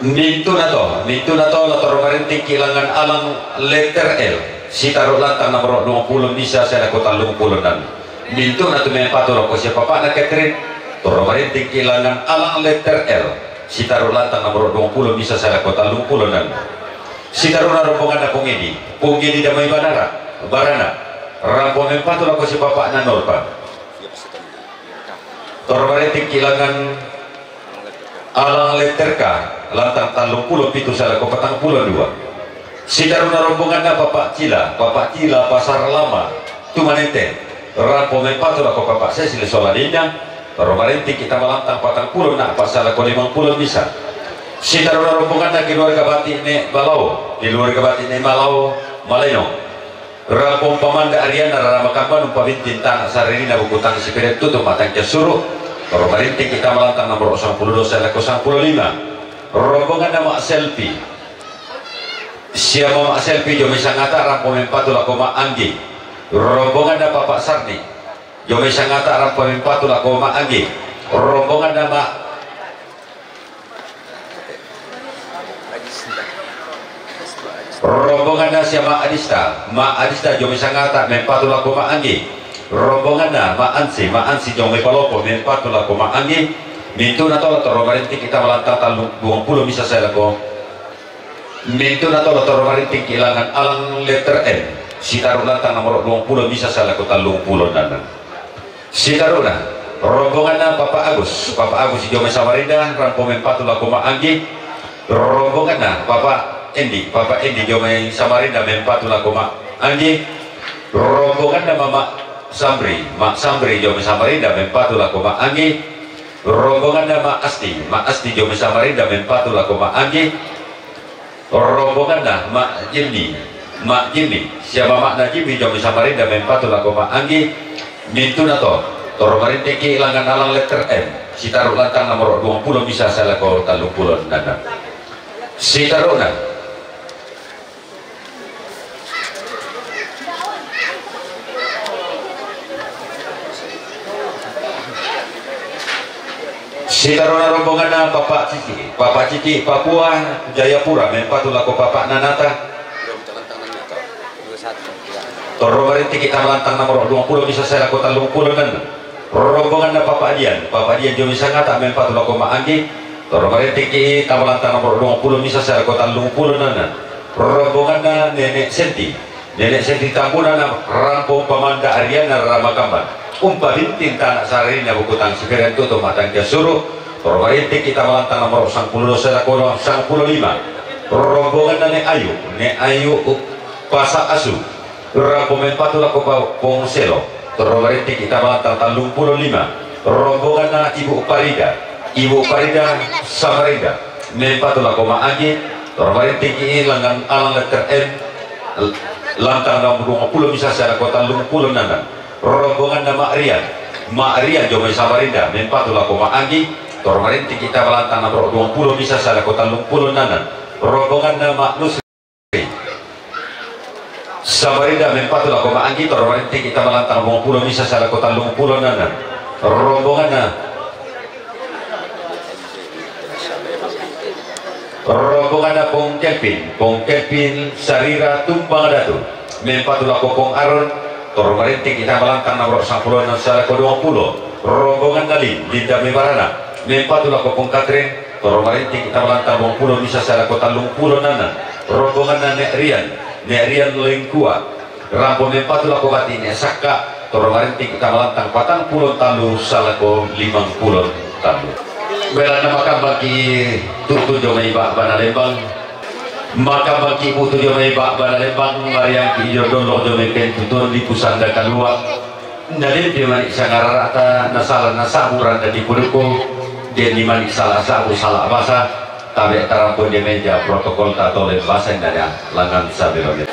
Mintuna to, mintuna to latoro marinteng kilangan alang letter L. Sitaru lantang nomor dua puluh bisa salako tallung puluh enam. Mintuna to mempatu lako sia bapakna Catherine. Toro marinteng kilangan alang letter L. Sitaru lantang nomor dua puluh bisa salako tallung puluh enam. Sitaruna rombonganna Pong Edi. Pong Edi dame barana. Barana. Rampo mempatu lako sia bapakna Norpa. Toro marinteng kilangan alang letter K, lantang tallung puluh pitu salako patang puluh dua. Sitaruna rombonganna Papa Cila. Papa Cila Pasar Lama, Tumanete. Rampo mempatu lako Papa Cecil Soladinda. Toro marinting kita malantang patang pulo na pasala ko limang pulo misa. Sitaruna rombonganna keluarga bati ne Malao, keluarga bati ne Malao, Maleno. Rampo pamanda ariana rara makamban umpabinting tana saririna bukutang sipirentutu matang suru. Toro marinting kita malantang nomor sangpulo dua lako sangpulo lima. Rombonganna Ma Selpi. Sia Ma Selpi jo mai Sangata rampo mempatu lako Ma Anggi. Rombonganna Papa Sarni. Jo mai Sangata rampo mempatu lako Ma Anggi. Rombonganna Ma Rombonganna sia Ma Adista, Ma Adista jo mai Sangata mempatu lako Ma Anggi. Rombonganna Ma Ansi, Ma Ansi jo mai Palopo mempatu lako Ma Anggi. Mintuna tolo toro marinting kita malantang tallung duang pulo misa sae lako. Mintuna tolo toro marinting ki langan alang letter M. Sitaru lantang nomor duang pulo misa sae lako tallung pulo nanna. Sitaruna, rombonganna Papa Agus, Papa Agus jo mai Samarinda, rampo mempatu lako Ma Anggi. Rombonganna Papa Endi, Papa Endi jo mai Samarinda mempatu lako Ma Anggi. Rombonganna Mama Samri, Ma Samri jo mai Samarinda mempatu lako Ma Anggi. Rombonganna Ma Asti, Ma Asti jo mai Samarinda mempatu lako Ma Anggi. Rombonganna Ma Jimmy, Ma Jimmy, sia mamana Jimmy jo mai Samarinda mempatu lako Ma Anggi. Mintuna to, toro marinting ki langan alang letter M. Sitaru lantang nomor duang pulo misa sae lako tallung pulo nanna. Sitaruna. Sitaruna rombonganna Papa Cici, Papa Cici Papua Jayapura mempatu lako Papa Nanata. Toro marinting kita malantang nomor duang pulo misa sae lako tallung pulo nanna. Rombonganna Papa Dian, Papa Dian jo mai Sangata mempatu lako Ma Anggi. Toro marinting kita malantang nomor duang pulo misa sae lako tallung pulo nanna. Rombonganna Nenek Senti, Nenek Senti Tambunan rampo pamanda ariana rara makamban. Umpabinting tana saririna bukutang sipirentutu matang suru. Toro marinting kita malantang nomor sangpulo dua sae lako sangpulo lima. Rombonganna Ne Ayu, Ne Ayu Pasa Asu. Rampo mempatu lako Pa-, Pong Selo. Toro marinting kita malantang tallung pulo lima. Rombonganna Ibu Parida. Ibu Parida Samarinda. Mempatu lako Ma Anggi. Toro marinting ki langan alang letter M. Lantang nomor duang pulo misa sae lako tallung pulo nanna. Rombonganna Ma Rian. Ma Rian jo mai Samarinda. Mempatu lako Ma Anggi. Toro marinting kita malantang nomor duang pulo misa sae lako tallung pulo nanna. Rombonganna Ma Nusri. Samarinda mempatu lako Ma Anggi, toro marinting kita malantang duang pulo misa sae lako tallung pulo nanna. Rombonganna. Rombonganna Pong Kelvin, Pong Kelvin Sarira Tumbang Datu. Mempatu lako Pong Aron, toro marinting kita malantang nomor sangpulo nanna sae lako duang pulo. Rombonganna Lin, Linda mai Barana. Mempatu lako Pong Katrin, toro marinting kita malantang duang pulo misa sae lako tallung pulo nanna. Rombonganna Nek Rian, Nek Rian Lengkua. Rampo mempatu lako bati Nek Sakka, toro marinting kita malantang patang pulo tallu sae lako limang pulo tallu. Belanna makambang ki tutu jo mai Ba'bana Lembang. Makambang ki putu jo mai Ba'bana Lembang, mariang ki jo dollok jo mai pentutuon di Pusanda Kalua. Na den pe mani sangararata, na sala na sabu randa di pudukku, den ni mani sala sabu sala basa, tabe tarampo di meja protokol ta tole basa inda da langan sabe bame.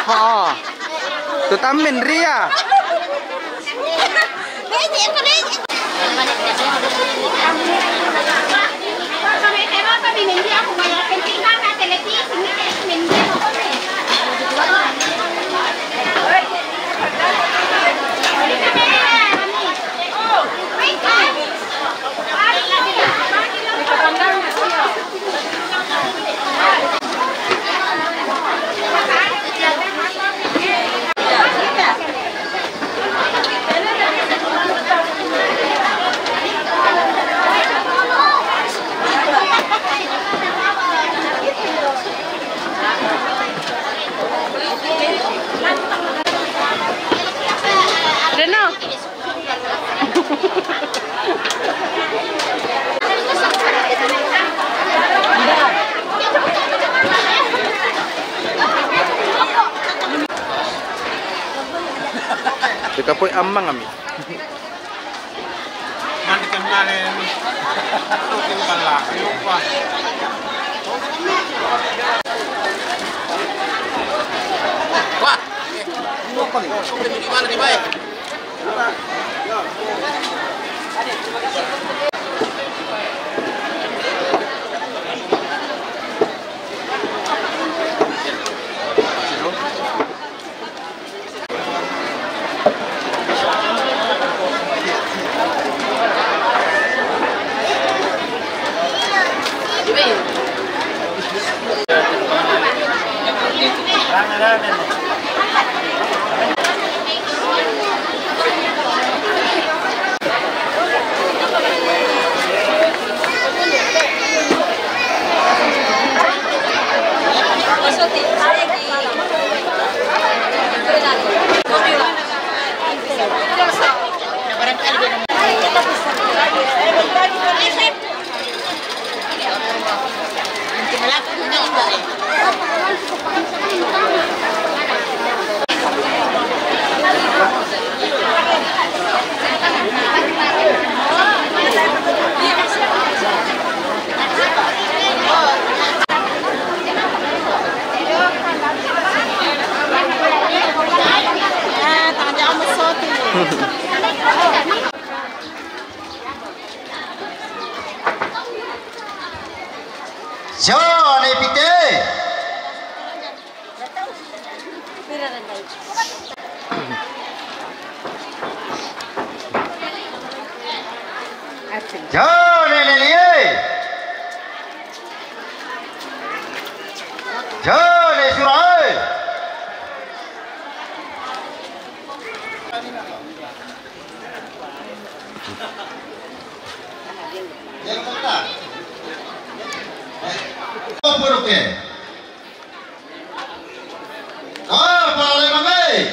Oo. Tu tammin ria. Reno. Te kapoy amang ami. Mandi kemana ini? Tukin pala, lupa. Wah, lupa nih. Gimana nih, Bay? Siapa ni pite? Jane ne nie. Jane surai. Apa ruke? Ah, pala lemang, eh.